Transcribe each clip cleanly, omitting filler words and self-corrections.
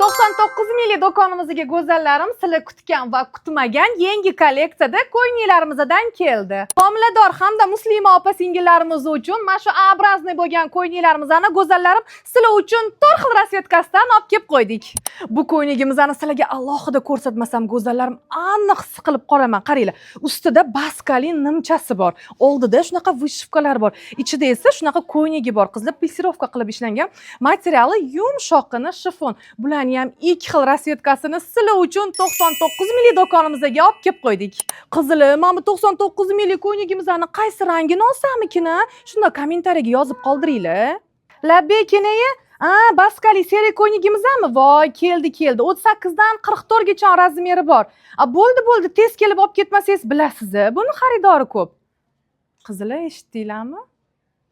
99 minglik do'konimizga, go'zallarim, sizlar kutgan va kutmagan yangi kolleksiyada ko'ylaklarimiz keldi. Homilador hamda muslima opa singillarimiz uchun mana shu образный bo'lgan ko'ylaklarimizni, go'zallarim, sizlar uchun to'rt xil расцветка sidan olib kelib qo'ydik. Bu ko'ylagimizni sizlarga alohida ko'rsatmasam, go'zallarim, aniq siqilib qolaman. Qaranglar, ustida baskali nimchasi bor. Oldida shunaqa вышивка lar bor. Ichida esa shunaqa ko'ylagi bor. Qizlar, плиссировка qilib ishlangan. Materiali yumshoqqina shifon. Bularni ham ikki xil расцветка sini sizlar uchun 99 minglik do'konimizga olib kelib qo'ydik. Qizlar, mana bu 99 minglik ko'ylagimizni qaysi rangini olsamikin, a? Shunda kommentariyaga yozib qoldiringlar. Labbay, kenayi? A, baskali серый ko'ylagimizmi? Voy, keldi, keldi. 38 dan 44 gacha размер i bor. A, bo'ldi, bo'ldi, tez kelib olib ketmasangiz, bilasiz, buni xaridori ko'p. Qizlar, eshitdinglarmi?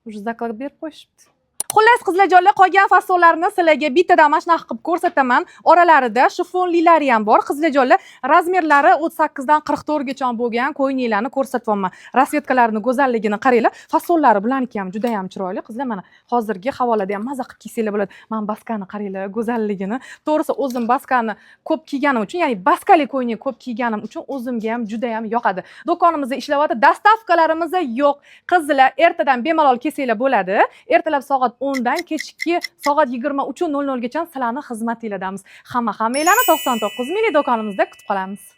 Уже заклад berib qo'yishibdi. Xullas, qizlarjonlar, qolgan fasonlarni sizlarga bittadan mana shunaqa qilib ko'rsataman. Oralarida shifonlilari ham bor. Qizlarjonlar, размер lari 38 dan 44 gacha bo'lgan ko'ylaklarni ko'rsatyapman. Расцветка larini go'zalligini qaranglar. Fasonlari bularniki ham juda ham chiroyli. Qizlar, mana hozirgi havolarda ham maza qilib kiysanglar bo'ladi. Mana baskani qaranglar, go'zalligini. To'g'risi, o'zim baskani ko'p kiyganim uchun, ya'ni baskali ko'ylak ko'p kiyganim uchun o'zimga ham juda ham yoqadi. Do'konimizda ishlayapti, доставка larimiz yo'q. Qizlar, ertadan bemalol kelsanglar bo'ladi. Ertalab soat 10 dan kechki soat 23:00 gacha sizlarni xizmatinglardamiz. Hamma hammanglarni 99 minglik do'konimizda kutib qolamiz.